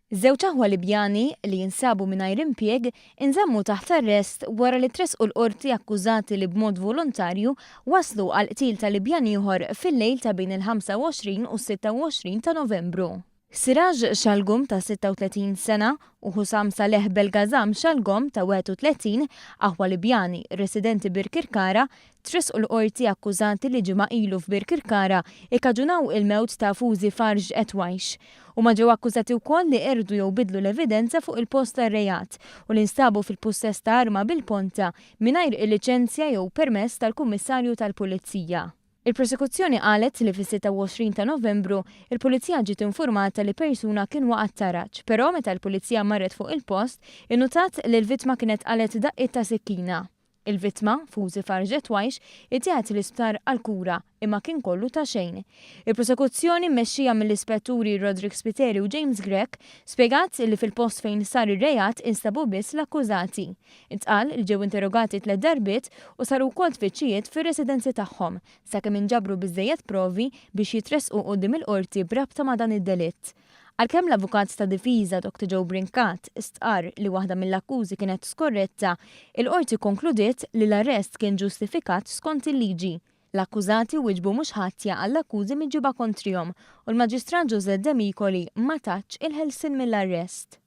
Żewġ aħwa Libjani li jinsabu mingħajr impjieg inżammu taħt arrest wara li tressqu l-Qorti akkużati li b'mod volontarju wasslu għall-qtil ta' Libjan ieħor fil-lejl ta' bejn il-25 u s-26 ta' Novembru. Siraj Shalgum ta' 36 sena u Husam Saleh Belgazam Shalgom ta' 31, aħwa Libjani residenti Birkirkara, Tressqu l-Qorti akkużati li ġimgħa ilu f'Birkirkara ikkaġunaw il-mewt ta' Fuzi Farj Etwaish. Huma ġew akkużati wkoll li qerdu jew biddlu l-evidenza fuq il-post tar-reat u li nstabu fil-pussess ta' arma bil-ponta mingħajr il-liċenzja jew permess tal-Kummissarju tal-Pulizija. Il-Prosekuzzjoni qalet li fis-26 ta' Novembru, il-Pulizija ġiet infurmata li persuna kien waqa' t-taraġ, però meta l-Pulizija marret fuq il-post, innutat li l-vittma kienet qalgħet daqqiet ta' sikkina. Il-vittma, Fuzi Farjet Waish, ittieħed l-isptar għall-kura, imma kien kollu ta' xejn. Il-prosekuzzjoni mmexxija mill-Ispetturi Roderick Spiteri u James Grech spjegat li fil-post fejn sar ir-reat instabu biss l-akkużati. Intqal li ġew interrogati tlett darbiet u saru wkoll tfittxijiet fir-residenzi tagħhom sakemm inġabru biżżejjed provi biex jitressqu quddiem il-Qorti b'rabta ma' dan id-delitt. Għalkemm l-avukat ta' difiża Dr Joe Brincat stqarr li waħda mill-akkużi kienet skorretta, il-Qorti kkonkludiet li l-arrest kien ġustifikat skont il-liġi. L-akkużati wieġbu mhux ħatja għall-akkużi miġjuba kontrihom u l-Maġistrat Josette Demicoli ma tatx il-ħelsien mill-arrest.